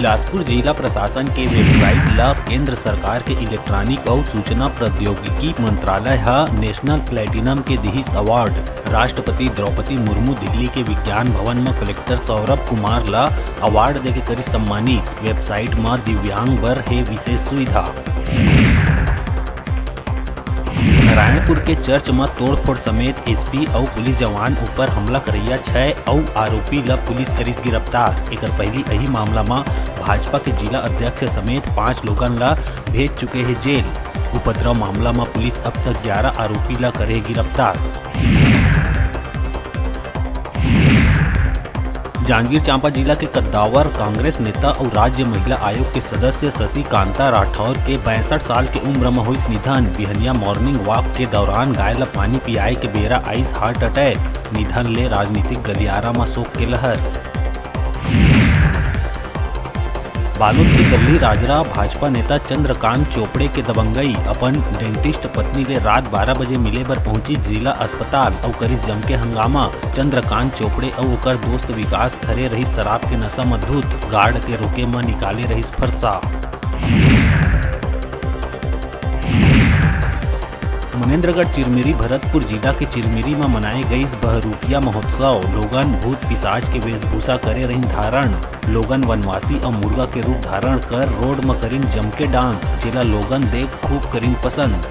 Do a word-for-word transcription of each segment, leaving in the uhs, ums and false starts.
बिलासपुर जिला प्रशासन के वेबसाइट ल केंद्र सरकार के इलेक्ट्रॉनिक अउ सूचना प्रौद्योगिकी मंत्रालय ह नेशनल प्लेटिनम के दिहिस अवार्ड। राष्ट्रपति द्रौपदी मुर्मू दिल्ली के विज्ञान भवन म कलेक्टर सौरभ कुमार ल अवार्ड देके करिस सम्मानित। वेबसाइट म दिव्यांग बर हे विशेष सुविधा। नारायणपुर के चर्च म तोड़फोड़ समेत एसपी अउ पुलिस जवान ऊपर हमला करइया छै अउ आरोपी ल पुलिस करिस गिरफ्तार। एकर पहिली एही मामला म भाजपा के जिला अध्यक्ष समेत पांच लोगन ल भेज चुके हे जेल। उपद्रव मामला म पुलिस अब तक ग्यारह आरोपी ल करे हे गिरफ्तार। जांजगीर चांपा जिला के कद्दावर कांग्रेस नेता अउ राज्य महिला आयोग के सदस्य शशिकांता राठौर के पैंसठ साल के उम्र म होइस निधन। बिहनिया मॉर्निंग वॉक के दौरान गाय ल पानी पियाए के बेरा आइस हार्ट अटैक। निधन ले राजनीतिक गलियारा म शोक के लहर। बालोद के दल्ली राजरा भाजपा नेता चंद्रकांत चोपड़े के दबंगई। अपन डेंटिस्ट पत्नी ले रात बारह बजे मिले बर पहुंची जिला अस्पताल अउ करिस जमके हंगामा। चंद्रकांत चोपड़े अउ ओकर दोस्त विकास खरे रहिस शराब के नशा म धुत। गार्ड के रोके म निकाले रहिस फरसा। मनेन्द्रगढ़ चिरमिरी भरतपुर जिला के चिरमिरी म मनाए गईस बहरूपिया महोत्सव। लोगन भूत पिशाच के वेशभूषा करे रहिन धारण। लोगन वनवासी अउ मुर्गा के रूप धारण कर रोड म करिन जमके डांस, जेला लोगन देख खूब करिन पसंद।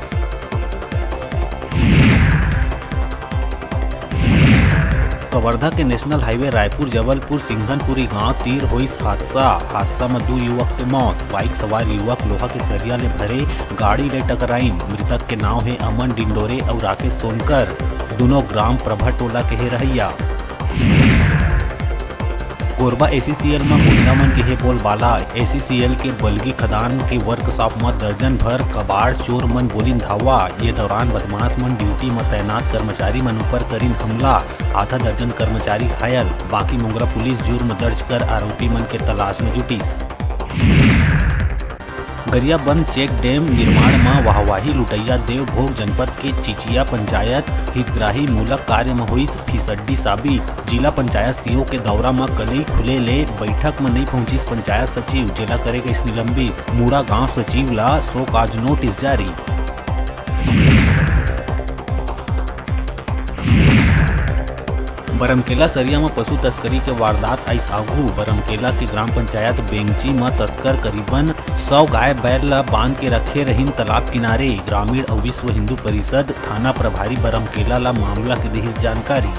कवर्धा के नेशनल हाईवे रायपुर जबलपुर सिंघनपुरी गांव तीर होइस हादसा। हादसा म दू युवक के मौत। बाइक सवार युवक लोहा के सरिया ले भरे गाड़ी ले टकराइन। मृतक के नाव हे अमन डिंडोरे अउ राकेश सोनकर। दुनों ग्राम प्रभा टोला के हे रहइया। कोरबा एसीसीएल म गुंडा मन के हे बोलबाला। एसीसीएल के बलगी खदान के वर्कशॉप म दर्जन भर कबाड़ चोर मन बोलिन धावा। ये दौरान बदमाश मन ड्यूटी म तैनात कर्मचारी मन ऊपर करिन हमला। आधा दर्जन कर्मचारी घायल। बाकी मोंगरा पुलिस जुर्म दर्ज कर आरोपी मन के तलाश म जुटिस। गरियाबंद चेक डैम निर्माण म वाहवाही लुटइया देवभोग जनपद के चिचिया पंचायत हितग्राही मूलक कार्य म होइस फिसड्डी साबित। जिला पंचायत सीओ के दौरा म कलई खुले ले बैठक म नइ पहुंचिस पंचायत सचिव, जेला करे गइस निलंबित। मुड़ा गांव सचिव ला शोकाज नोटिस जारी। बरमकेला सरिया म पशु तस्करी के वारदात आइस आघू। बरमकेला के ग्राम पंचायत बेंगची म तस्कर करीबन सौ गाय बैल ल बांध के रखे रहिन तालाब किनारे। ग्रामीण अउ विश्व हिंदू परिषद थाना प्रभारी बरमकेला ल मामला के देहिस जानकारी।